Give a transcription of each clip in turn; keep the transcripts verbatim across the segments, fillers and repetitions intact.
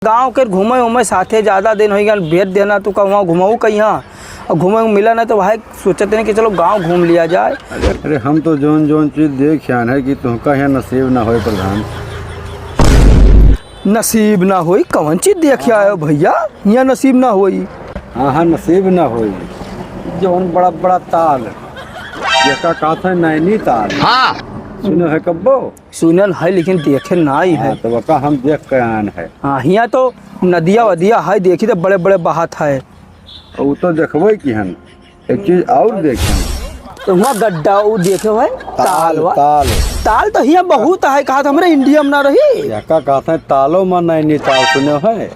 गाँव के घूमे उमे साथे ज्यादा दिन होइ गया, भेज देना तो कहूँ घुमाऊ कहीं, और घूमे मिला ना तो भाई सोचते नहीं कि चलो गाँव घूम लिया जाए। अरे, हम तो जौन जौन चीज देख आन है कि तुमका यहाँ नसीब ना होए प्रधान। नसीब ना होई? कौन चीज देख आयो भैया, यहाँ नसीब ना होई? हाँ, हाँ, नसीब ना होई। जौन बड़ा बड़ा ताल, जेका कहत है नैनी ताल। हाँ। सुनो है कब्बो? सुनल है, लेकिन देखे नाई है। हाँ, तो वका हम देख के आन है। हाँ, हियाँ तो नदिया वदिया है, देखी तो बड़े बड़े बहात है। उ तो देखबे की हम, एक चीज और देखें। तो हुआँ गड्ढा उ देखे है, ताल, ताल वा। ताल। ताल तो हियाँ बहुत है, कहा था हमरे इंडिया में ना रही। या का कहते हैं, तालो में नैनीताल सुने है?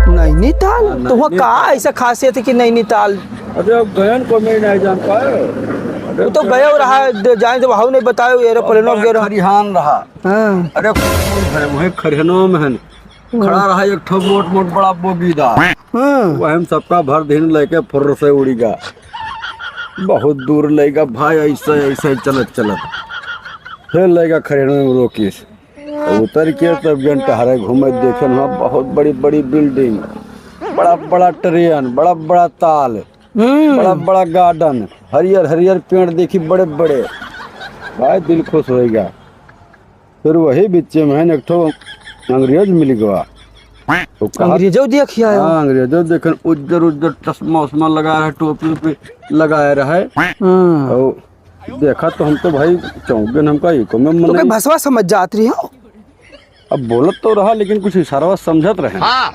नैनीताल? हाँ, तो हुआँ का नैनीताल। ऐसा खासियत है कि नैनीताल? अरे, अब गयन को मैं नहीं जान पाए। अरे, वो तो गए रहा, जाए तो वहाँ नहीं बताए, एरोप्लेन अब वगैरह। खरिहान रहा। हाँ। अरे, कौन है? वही खरिहनों में है। खड़ा रहा एक ठो मोट मोट बड़ा बोगीदार। हाँ। वह हम सबका भर दिन लेके फुर्र से उड़ी गा। बहुत दूर ले गा भाई, ऐसे ऐसे चलत चलत। फिर ले गा खरिहनों में रोकिस। उतर के तब जन टहरे घूमे देखे ना, बहुत बड़ी बड़ी बिल्डिंग, बड़ा बड़ा ट्रेन, बड़ा बड़ा ताल, हम्म। बड़ा बड़ा गार्डन, हरियर हरियर पेड़ देखी बड़े बड़े। भाई दिल खुश होइगा। फिर वही बिच्चे में एक ठो अंग्रेज मिल गवा। तो कहा, अंग्रेजो देखिया है? हाँ, अंग्रेजो देखन उज्जर उज्जर चश्मा उश्मा लगाए रहे, टोपी ओपी लगाए रहे। हाँ। और देखा तो हम तो भाई चौंक गए, हमका इको में तो मन कई नहीं। भसवा समझ जात रही हो? अब बोलत तो रहा लेकिन कुछ इशारा समझत रहे। हाँ।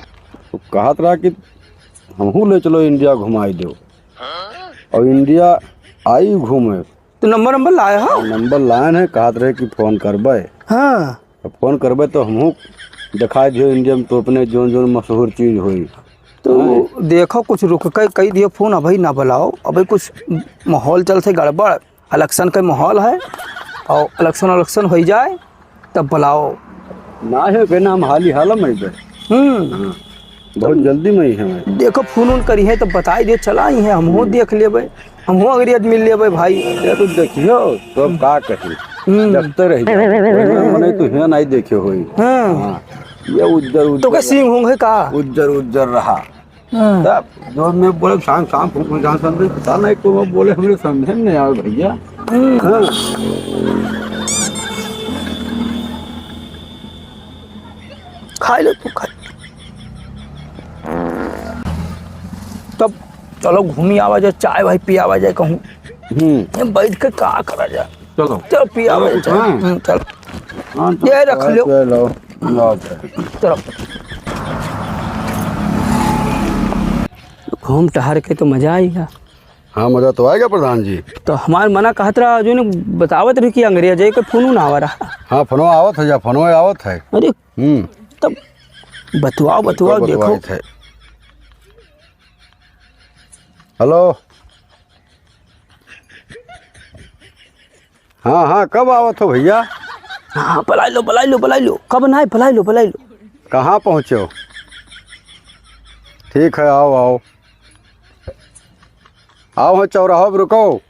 तो कहत रहा कि हमहू ले चलो इंडिया घुमाई दो। और इंडिया आई घूमे। तो नंबर नंबर लाए हो? नंबर लाए हैं, कहत रहे कि फोन करबे। हाँ। अब फोन करबे तो हमहू दिखाई दियो इंडिया में तो अपने जोन जोन मशहूर चीज होई। तो हाँ। देखो कुछ रुक के कई दियो फोन, अभी ना बुलाओ, अभी कुछ माहौल चलते गड़बड़, इलेक्शन के माहौल है और इलेक्शन इलेक्शन हो जाए तब बुलाओ। ना है बे, ना हम हाली हाल में बे। हम्म। हाँ। बहुत जल्दी में ही है मैं। देखो फोन उन करी है तो बताई दियो, चला ही है, हमहू देख लेबे। हमहू अंग्रेज मिल लेबे भाई। ये तो देखियो, तो अब का कही। हम्म। देखते रह जाओ। कोई ना, मने तो हियां नहीं देखे होई। हाँ। हाँ। ये उज्जर, तो उज्जर का सिंह होंगे का? उज्जर, उज्जर रहा। हाँ। तब जो मैं बोले, शाम, शाम को जहाँ समझे, पता नहीं को मैं बोले, हमरे समझे में नहीं आवे भैया। हम्म। हाँ। खाई लो तू, खाई। तब चलो घूमी आवा जाए, चाय वाय पियावा जाए कहूँ। हम्म। ये बैठ के का करा जाए? चलो। चलो पियावा चलो, जाए चाय। हाँ। हम्म, चलो। हाँ, तो ये रख चाय लो। पिया लो। लो चाय। चलो। घूम टहर के तो मजा आएगा। हाँ, मजा तो आएगा प्रधान जी। तो हमार मना कहत रहा, जो ने बतावत रही कि अंग्रेज है, कोई फोन ना आवा रहा। हाँ, फोनवा आवत है, जा फोनवा आवत है। अरे, हम्म। तब बतुआओ, बतुआओ, बतुआओ, देखो। बतुआइत है। हेलो। हाँ, हाँ, कब आवत हो भैया? हाँ, हाँ, बुलाई लो, बुलाई लो, बुलाई लो। कब ना है, बुलाई लो, बुलाई लो। कहाँ पहुँचे हो? ठीक है, आओ, आओ। आओ, हाँ, चौराहा पे रुको।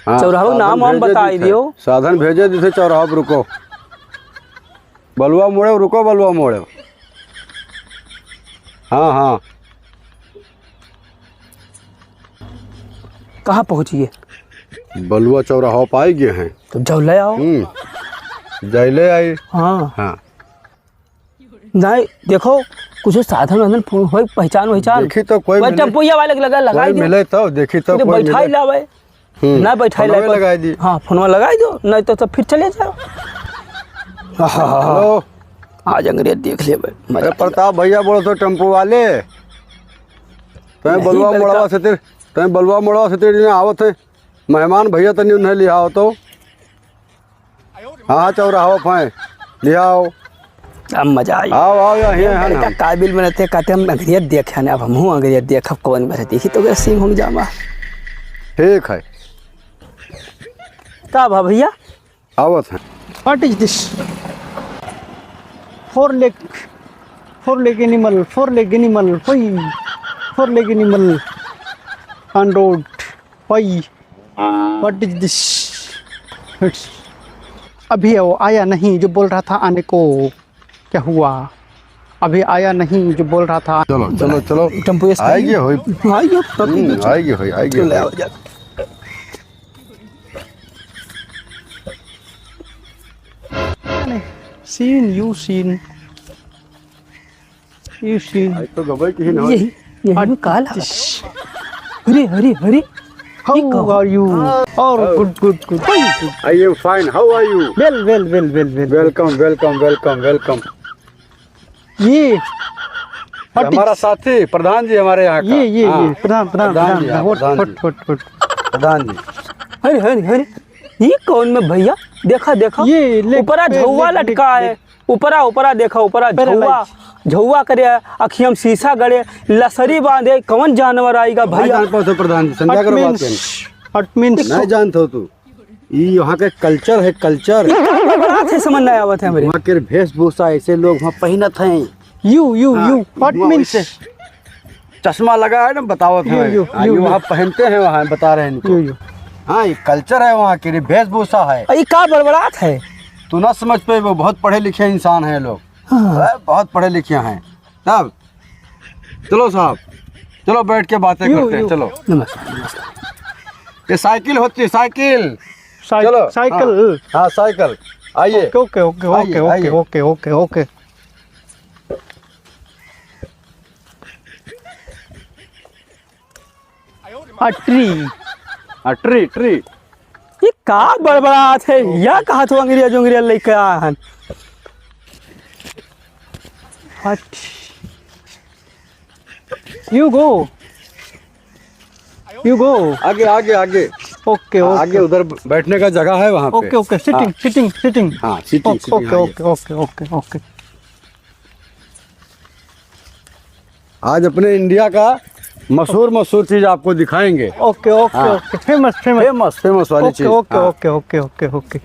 हाँ, चौराहा पे साधन नाम वाम भेजे बताई दिथे। दियो। साधन भेजे दिथे, चौराहा पे रुको। बलुआ मोड़े रुको, बलुआ मोड़े। हाँ, हाँ। कहाँ पहुँचिए? बलुआ चौराहा पे आई गए हैं। तो जाओ ले आओ। हम्म। जाई ले आई। हाँ। हाँ। नहीं, देखो, कुछ साधन वाधन फो-, होई पहचान वहचान। देखी तो कोई कोई मिले। टेम्पोइया वाले के लगा, लगाई कोई दो। मिले तो, देखी तो सीधे कोई बैठाई मिले। लावे। हम्म। ना बैठाई फोनवे लावे। लगाई दी। हाँ, फोनवा लगाई दो, नहीं तो, तो फिर चले जाओ। हेलो। आज अंग्रेज देख लेबे, मजा अरे आ जाए। प्रताप भैया बोलो तो टेम्पो वाले। तैं नहीं, बलुआ बलका मोड़वा से तेरे, तैं बलुआ मोड़वा से तेरे ने आवत है। मेहमान भैया तनी उन्हें लियाओ तो। हाँ, हाँ, चौराहा पे हैं। लियाओ। अब मजा आई। आओ, आओ, यहीं हैं हम। काबिल बनते, कहते हम अंग्रेज देखे हैं, अब हमहू अंग्रेज देखब, कौन बने देखी तो ओकरे सिंह हो जामा। ठीक है। का भा भैया? आवत हैं। What is this? Four leg, four leg animal, four leg animal, why? Four leg animal on road, why? What is this? It's, अभी वो आया नहीं जो बोल रहा था आने को, क्या हुआ? अभी आया नहीं जो बोल रहा था। चलो, चलो, चलो। टेम्पो से आएगी होई। आएगी, तब हम्म, आएगी होई, आएगी होई। Seen, you seen, you seen। आज तो गबई की ही ना। यही, यही काला। अरे, अरे, अरे। How are you? और good, good, good। I am fine. How are you? Well, well, well, well, well। Welcome, welcome, welcome, welcome। ये हमारा साथी प्रधान जी हमारे यहाँ का। ये, ये, हाँ। ये, प्रधान, प्रधान, प्रधान जी, प्रधान, हाँ, वोट, प्रधान वोट, जी। Vote, vote. प्रधान जी। अरे, अरे, अरे, ये कौन में भैया? देखा, देखा। ये लेग ऊपरा पे, झौवा लेग, लेग, लटका है। लेग। ऊपरा, ऊपरा देखा, ऊपरा झौवा, paralyze। झौवा करे, अखिया में शीशा गड़े, लसरी बांधे, कौन जानवर आएगा भैया? प्रधान जी, समझा करो बात के। What means? नहीं जानत हो तू। ई वहाँ के culture है, culture। ये का बात है, समझ नहीं आवत है हमरे। वहाँ के वेशभूषा ऐसे लोग वहाँ पहिनत हैं। You, you, हाँ, you, what वहाँ means? वैसे चश्मा लगा है ना, बतावत हैं। You, you, हाँ, you, ये you। वहाँ पहनते हैं, वहाँ बता रहे हैं इनको। You, you। हाँ, ये culture है वहाँ के, वेशभूषा है। ये का बड़बड़ात है? तू ना समझ पे, वो बहुत पढ़े लिखे इंसान हैं लोग। हाँ। अरे, बहुत पढ़े लिखे हैं। तब चलो साहब, चलो बैठ के बातें करते हैं, चलो। नमस्कार, नमस्कार। ये साइकिल होती है, साइकिल। साइ-, चलो, साइकिल। हाँ, हाँ, साइकिल। आइए। OK, OK, OK, आइए, OK, आइए। OK, OK, OK। A tree। A tree, tree। ये का बड़बड़ात है? या कहा तो अंग्रेज, अंग्रेज लेके आया है। हट। You go। You go। आगे, आगे, आगे। OK, OK। आगे उधर बैठने का जगह है वहाँ पे। OK, OK, sitting, हाँ। Sitting, sitting। हाँ, sitting, OK, sitting, OK, हाँ, ये। OK, OK, OK, OK। आज अपने इंडिया का मशहूर, मशहूर चीज आपको दिखाएंगे। OK, OK, हाँ। OK, famous, famous। Famous, famous वाली OK, चीज। OK, हाँ। OK, OK, OK, OK।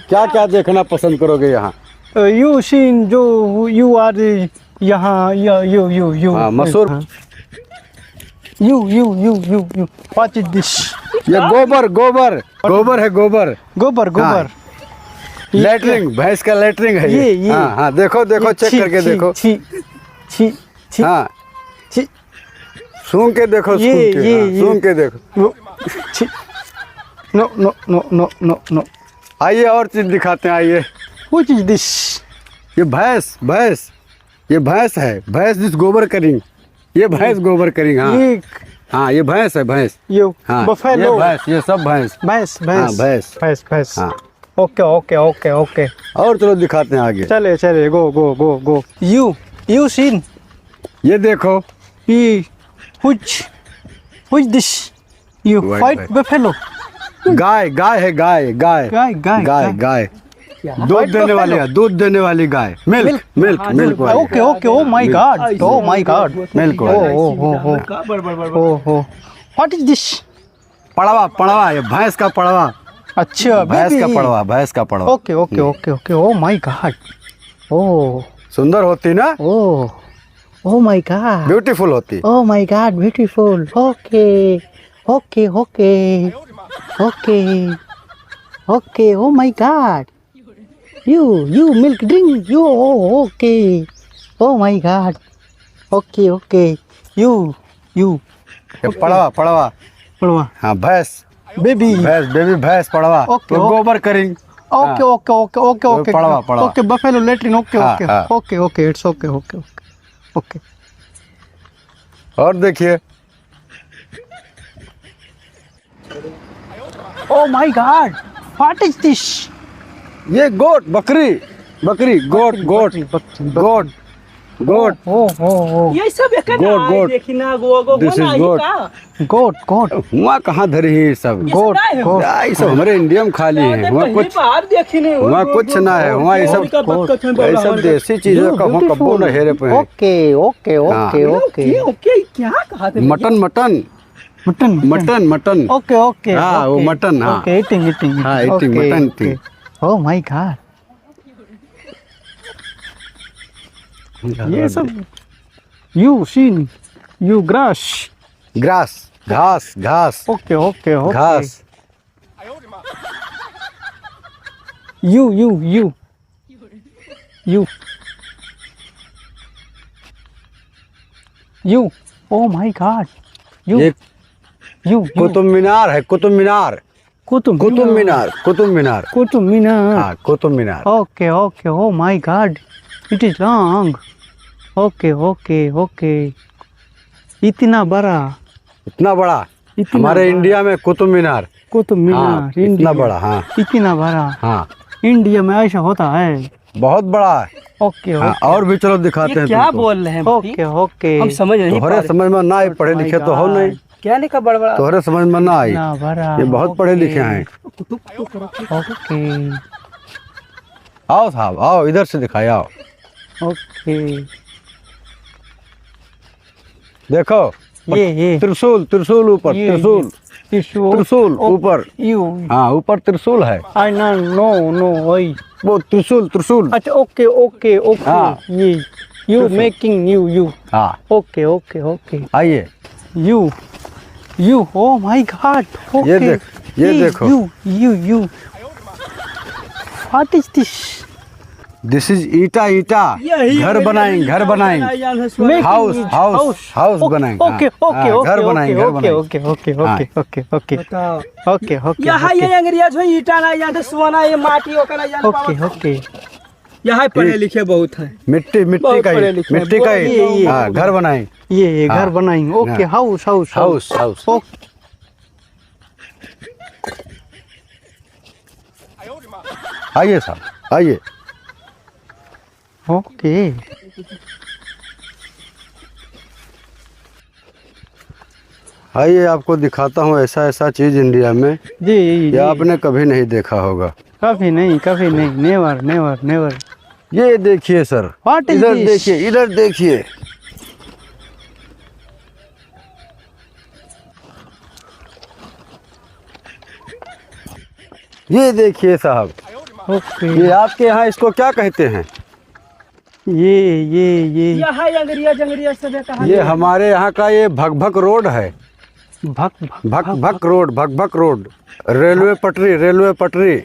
क्या, क्या देखना पसंद करोगे यहाँ? अ, you seen जो you are यहाँ, या, you, you, you। हाँ, मशहूर। हाँ। You, you, you, you, you। What is this? ये गोबर, गोबर, गोबर है, गोबर। गोबर, हाँ। गोबर। ये लेटरिन, क्या? भैंस का लेटरिन है ये, ये। ये। हाँ, हाँ, देखो, देखो, ये check छी, करके छी, देखो। छी, छी, छी, हाँ। छी। सूंघ के देखो, ये, सूंघ के, ये, हाँ, ये। सूंघ के देखो। वो, छी। No, no, no, no, no, no। आइए, और चीज दिखाते हैं, आइए। What is this? ये भैंस, भैंस, ये भैंस है, भैंस जिस गोबर करिंग, ये भैंस गोबर करिंग, हाँ। ये हाँ, ये भैंस है, भैंस। ये हाँ, buffalo। ये भैंस, ये सब भैंस। भैंस, हाँ, भैंस। भैंस। भैंस, भैंस। हाँ। OK, OK, OK, OK। और चलो दिखाते हैं आगे। चले, चले, go, go, go, go। You, you seen? ये देखो। ये, which, which this? You white, white buffalo। गाय, गाय है, गाय, गाय। गाय, गाय, गाय, गाय। गाय। दूध देने वाली है, दूध देने वाली गाय। Milk, milk, milk वाली। OK, OK, oh my God, oh my God। Milk वाली। ओ, ओ, ओ, ओ। ओ, ओ। What is this? पड़वा, पड़वा, ये भैंस का पड़वा। अच्छा, भैंस का पड़वा, भैंस का पड़वा। OK, OK, OK, OK, oh my God। ओ। सुंदर होती ना? ओ। Oh my God। Beautiful होती। Oh my God, beautiful। OK, OK, OK। OK, OK, oh my God। You, you milk drink, you, oh, OK। Oh my God। OK, OK। You, you। ये पड़वा, पड़वा। पड़वा। हाँ, भैंस। Baby। भैंस, baby भैंस, पड़वा। OK, वो OK। गोबर करिंग। OK, हाँ। OK, OK, OK, वो OK। पड़वा, पड़वा। OK, buffalo latrine, OK, हाँ, OK। हाँ। OK, OK, it's OK, OK, OK। OK। और देखिए। Oh my God, what is this? ये गोट, बकरी, बकरी, गोट, बकरी, गोट, बकरी, बकरी, बकरी। गोट, गोट। ओ, ओ, ओ, ओ। ये सब एक गोट, ना गोट। देखी ना, गो, गो, This is ना, ये गोट। का? गोट, गोट। हुआ कहाँ धरी है ये सब? ये सब गोट, ना है। गोट। या, ये सब हमरे इंडिया में खाली है। अरे, हुआ पहली कुछ, बार देखी नहीं, हुआ गोट, कुछ गोट, ना है। गोट, हुआ ये गोट। सब, गोट। ये सब देसी चीजों का हुआ कब्बो न हेरे पे हैं। OK, OK, हाँ। OK, OK। OK, OK, क्या कहा थे भैया? Mutton, mutton. Mutton, mutton. Mutton, mutton. OK, OK, हाँ, वो OK। मटन, हाँ। OK, eating, eating, हाँ, eating। Eating, OK, mutton OK। Eating। Oh my God। ये सब, you seen, you grass। Grass, घास, घास। OK, OK, OK। घास। You, you, you। You। You, oh my God, you, ये you, you। Qutub मीनार है, कुतुब मीनार। कुतुब कुतुब मीनार। मीनार, कुतुब मीनार। कुतुब मीनार। हाँ, कुतुब Minar. Okay, okay, oh my God, it is long। Okay, okay, okay। इतना बड़ा। इतना बड़ा? इतना हमारे बड़ा। इंडिया में कुतुब मीनार। कुतुब मीनार, हाँ, इतना इंडिया। बड़ा, हाँ। इतना बड़ा। हाँ। इंडिया में ऐसा होता है? बहुत बड़ा है। Okay, हाँ, okay। और भी चलो दिखाते ये हैं क्या तुमको। बोल रहे हैं भाई? Okay, okay। हम समझ नहीं पा रहे। तोहरे समझ में ना आई, पढ़े लिखे तो हो नहीं। क्या लिखा बड़ा बड़ा? तोहरे समझ में ना आई। इतना बड़ा, ये बहुत पढ़े लिखे हैं। Okay। आओ साहब, आओ, इधर से दिखाए, आओ। Okay। देखो, ये, ये। त्रिशूल, त्रिशूल ऊपर, ये, त्रिशूल। ये। त्रिशूल। त्रिशूल, ओ, ऊपर। You। हाँ, ऊपर त्रिशूल है। I know, no, no, वही। वो त्रिशूल, त्रिशूल। अच्छा, okay, okay, okay। हाँ। ये, you त्रिशूल। Making, you, you। हाँ। Okay, okay, okay। आइए। You, you, oh my God, ये okay। देख, ये ये देखो। You, you, you। What is this? This is ईंटा, ईंटा। यही घर अंग्रेजी बनाएंगे, का घर बनाएंगे। बनाया जाता है, सुना। Making house, it house, house। House बनाएंगे, okay, हाँ, okay, हाँ, okay, घर okay, बनाएंगे, घर okay, बनाएंगे। Okay, okay, हाँ। Okay, okay, okay। बताओ। Okay, okay, यहाँ okay। ये अंग्रेज हो, ईंटा ना जानते, सोना, ये माटी, ओकर ना जान पावत। Okay, okay। यहाँ पढ़े ठीक। लिखे बहुत हैं। मिट्टी, मिट्टी बहुत का ही, पढ़े लिखे हैं। मिट्टी का ही। ये, ये। हाँ, घर बनाएंगे। ये, ये घर हाँ। बनाएंगे। Okay, हाँ। House, house, house। House, house। Okay। आइए साहब, आइए। Okay। आइए, आपको दिखाता हूँ ऐसा, ऐसा चीज़ इंडिया में जी, जी, ये जी। आपने कभी नहीं देखा होगा। कभी नहीं, कभी नहीं। Never, never, never। ये देखिए सर, What is इधर this? देखिए, इधर देखिए। ये देखिए साहब, Okay। ये आपके यहाँ इसको क्या कहते हैं? ये, ये, ये। यहाँ अंगरिया जंगरिया सब है, कहाँ ये गया? हमारे यहाँ का ये भकभक रोड है। भक, भक, भक, भक भक। रोड, भकभक रोड। रेलवे पटरी, रेलवे पटरी।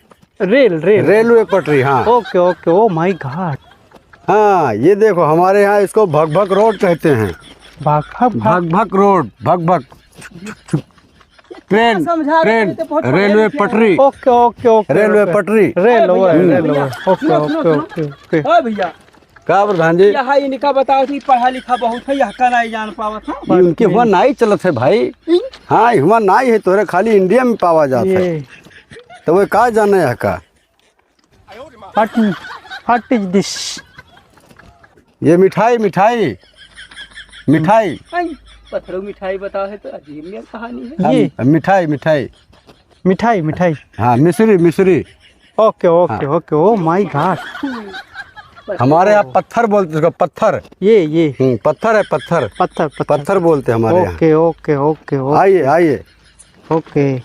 Rail, rail. रेलवे पटरी, हाँ। Okay, okay, oh my God। हाँ, ये देखो, हमारे यहाँ इसको भकभक रोड कहते हैं। भक, भक, भक। भकभक रोड, भकभक। ट्रेन, समझा रहे ट्रेन, थे, बहुत पढ़े रेलवे लिखे हैं। पटरी। Okay, okay, okay, railway okay। पटरी। रेलवे, अरे भैया, रेलवे। भैया, Okay, सुनो, सुनो, okay, सुनो। Okay, okay। ओ भैया, का प्रधान जी? यहाँ इनका बताओ कि पढ़ा लिखा बहुत है, यहाँ का नहीं जान पावत है। ये उनके हुआ नाई चलत है भाई। हाँ, हुआ नाई है, तोरे खाली इंडिया में पावा जात है। ये। तो वो का जाने है का? What, what is this? ये मिठाई, मिठाई, मिठाई। आई, पत्थरों मिठाई बताओ है तो अजीब में कहानी है। हाँ, ये। मिठाई, मिठाई। मिठाई, मिठाई। हाँ, मिश्री, मिश्री। Okay, okay, हाँ। Okay, oh my God। हमारे यहाँ पत्थर बोलते हैं इसको, पत्थर। ये, ये। हम्म, पत्थर है, पत्थर। पत्थर, पत्थर। पत्थर बोलते हैं हमारे यहाँ। Okay, okay, okay, okay। आइए, आइए। Okay।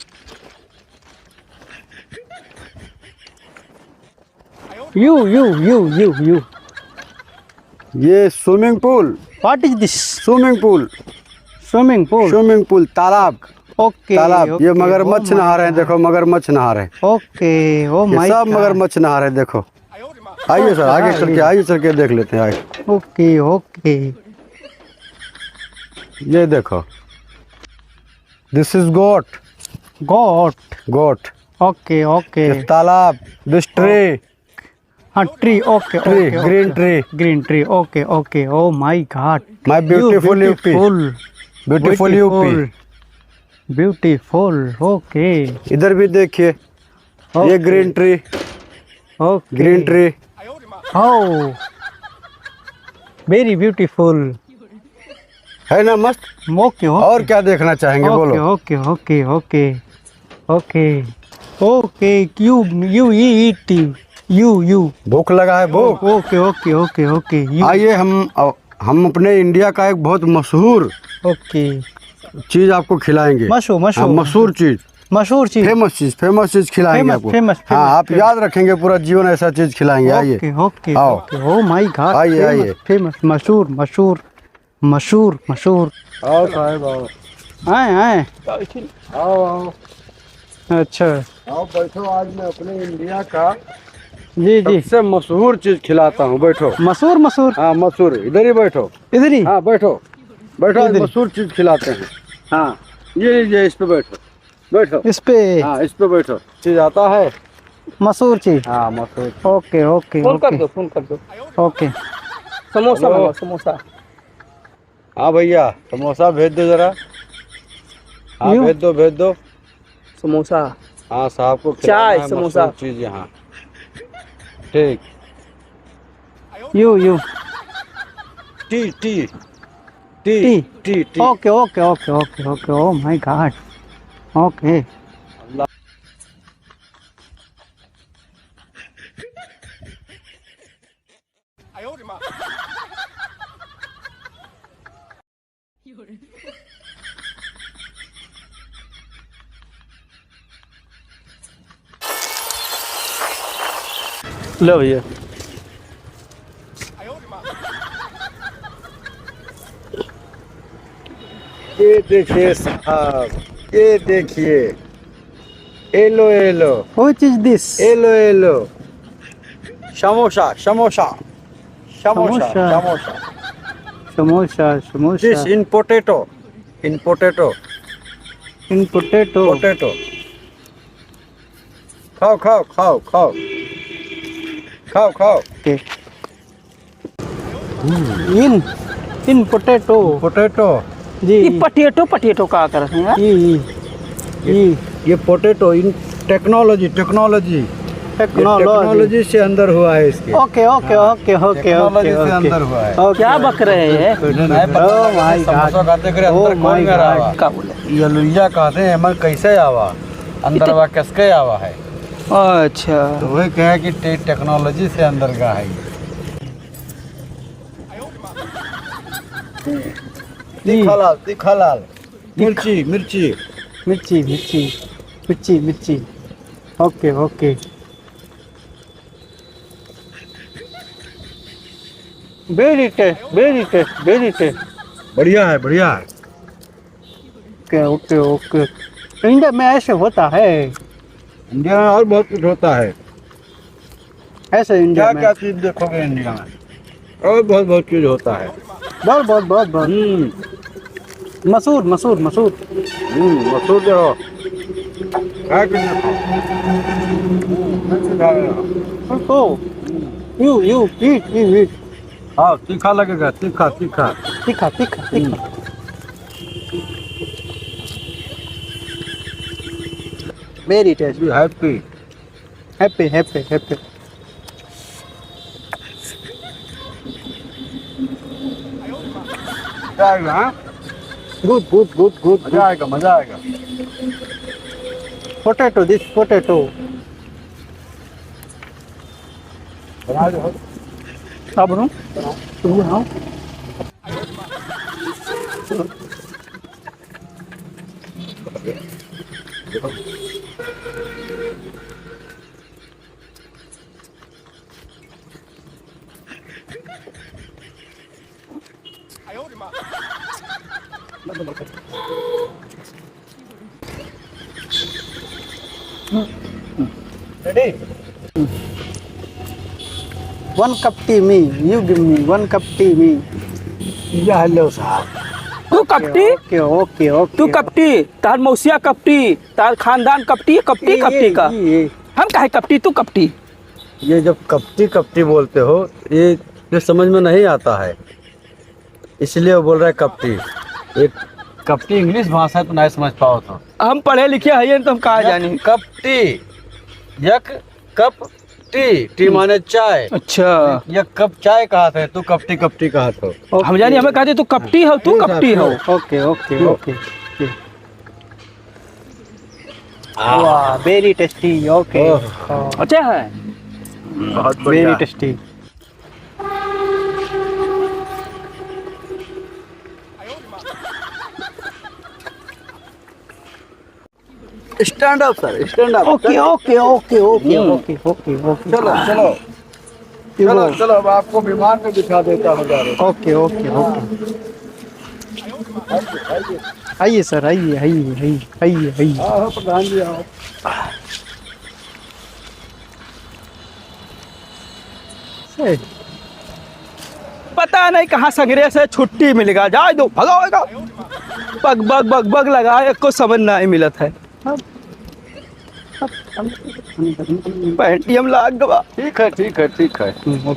You, you, you, you, you। ये swimming pool। What is this? Swimming pool। Swimming pool। Swimming pool, तालाब। Okay, तालाब। ये okay, मगरमच्छ oh my God। नहा रहे हैं, देखो, मगरमच्छ नहा रहे हैं। Okay, oh my God। ये सब मगरमच्छ नहा रहे हैं, देखो। आइए सर, आगे चल के, आइए चल के देख लेते हैं, आइए। Okay, okay। ये देखो, this is goat। Goat। Goat। Okay, okay। ये तालाब, this tree। हाँ, tree, okay, tree, okay, green okay। Tree। Green tree, okay, okay। Oh my God। My beautiful U P। Beautiful। Beautiful U P। Beautiful, okay। इधर भी देखिए, ये okay। Green tree। Okay। Green tree। Oh, very beautiful। है ना मस्त? Okay, okay। और क्या देखना चाहेंगे, बोलो। Okay, okay, okay, okay। Okay, okay, you, you eat, you, you। भूख लगा है, भूख। Okay, okay, okay, okay, you। आइए, हम, हम अपने इंडिया का एक बहुत मशहूर okay। चीज़ आपको खिलाएंगे। मशहूर, मशहूर। हाँ, मशहूर चीज़। मशहूर चीज़। Famous चीज़, famous चीज़ खिलाएंगे famous, आपको। Famous, हाँ, famous, आप famous। याद रखेंगे पूरा जीवन, ऐसा चीज़ खिलाएंगे। आइए। Okay, okay, आओ। Okay। Oh my God, आइए, famous, आइए। Famous, मशहूर, मशहूर। मशहूर, मशहूर। आओ साहब, आओ। आए, आए। आओ, आओ। अच्छा। आओ, बैठो, आज मैं अपने इंडिया का जी, जी। सबसे मशहूर चीज खिलाता हूँ, बैठो। मशहूर, मशहूर? हाँ, मशहूर, इधर ही बैठो। इधर ही? हाँ, बैठो। बैठो, आज इधर। मशहूर चीज खिलाते हैं। हाँ, ये लीजिए, इस पे बैठो, बैठो। इस पे? हाँ, इस पे बैठो। चीज आता है? मशहूर चीज? हाँ, मशहूर। OK, OK, फोन कर OK। दो, फोन कर दो। OK। समोसा हेलो। मंगाओ, समोसा। हाँ भैया, समोसा भेज दो जरा। हाँ, यूं? भेज दो, भेज दो। समोसा। हाँ, साहब को खिलाना चाय, है समोसा। मशहूर चीज यहाँ। ठीक। U, U. T, T. T, T. T, T. OK, OK, OK, OK, OK। Oh my God। OK। लो भैया। ये देखिए साहब, ये देखिए, hello hello. What is this? Hello hello. Samosa, samosa, samosa, samosa. Samosa. Samosa, samosa. This in potato, in potato। In potato। Potato। खाओ, खाओ, खाओ, खाओ। खाओ, खाओ। OK। In, in potato। Potato। जी। ये potato, potato का करत हैं यार? ई, ई, ये, ई। ये potato in technology, technology। Technology। ये technology से अंदर हुआ है इसके। OK, OK, हाँ, OK, OK, technology OK, से OK। अंदर हुआ है। OK। क्या बक रहे हैं? नहीं, नहीं, पता नहीं, Oh my God। समोसा खाते करे अंदर Oh कौन my गया God। रहा? का बोले? ये लुइया कहते हैं, एमन कैसे आवा? अंदर इतने वा किसके आवा है? अच्छा। तो वही कहे कि टे-, technology से अंदर का है ये। तीखा लाल, तीखा लाल। मिर्ची, मिर्ची। मिर्ची, मिर्ची, मिर्ची, मिर्ची। OK, OK। Very taste, very taste, very taste। बढ़िया है, बढ़िया है। OK, OK, OK। India में ऐसे होता है? India में और बहुत कुछ होता है। ऐसे India क्या में। क्या चीज देखोगे India में? और बहुत बहुत चीज होता है। बहुत, बहुत, बहुत, बहुत। हम्म। मशहूर, मशहूर, मशहूर। हम्म, मशहूर जो हो। क्या चीज देखो? हम्म, मैं तो जा रहा हूँ। तो, you, you, eat, eat, eat। हाँ, तीखा लगेगा, तीखा, तीखा। तीखा, तीखा, तीखा। हम्म। Very tasty। Be happy। Happy, happy, happy। मजा आएगा, हाँ? Good, good, good, good, मजा good। आएगा, मजा आएगा। Potato, this potato। बना दो। आप बनाओ। तुम बनाओ। Ready? One cup tea me, you give me one cup tea me। यह लो साहब। तू कपटी? OK, OK, OK, तू OK। कपटी, तार मौसिया कपटी, तार खानदान कपटी, कपटी, ये, कपटी ये, का। ये, ये। हम काहे कपटी, तू कपटी। ये जब कपटी, कपटी बोलते हो, ये, ये समझ में नहीं आता है। इसलिए वो बोल रहा है कपटी। ये कपटी English भाषा है, तो नहीं समझ पाओ तो। हम पढ़े लिखे हइये न, तो हम का जब जानी। कपटी, यक कप टी, टी हम्म। माने चाय। अच्छा। यक कप चाय कहत है, तू कपटी, कपटी कहत हो। OK। हम जानी, हमें कहते तू कपटी हो, तू ये कपटी साहब, हो। OK, OK, ये। OK, OK। आह। वाह, very tasty, OK। ओह। हाँ। अच्छा है। बहुत very बढ़िया। Tasty। Stand up sir, stand up। OK, OK, OK, OK, हम्म। OK, OK, OK। चलो, चलो। ये चलो, वो। चलो, अब आपको विमान में बिठा देता हूँ direct। OK, OK, OK। आइए, आइए। आइए sir, आइए, आइए, आइए, आइए, आइए। आओ, आओ, प्रधान जी, आओ। ए। पता नहीं कहाँ संगरे से छुट्टी मिलेगा, जाए दो, भगाओ एका। बग बग बग बग लगा, एको समझ नहीं मिलत है। पैंटियम लाग गवा। ठीक है, ठीक है, ठीक है।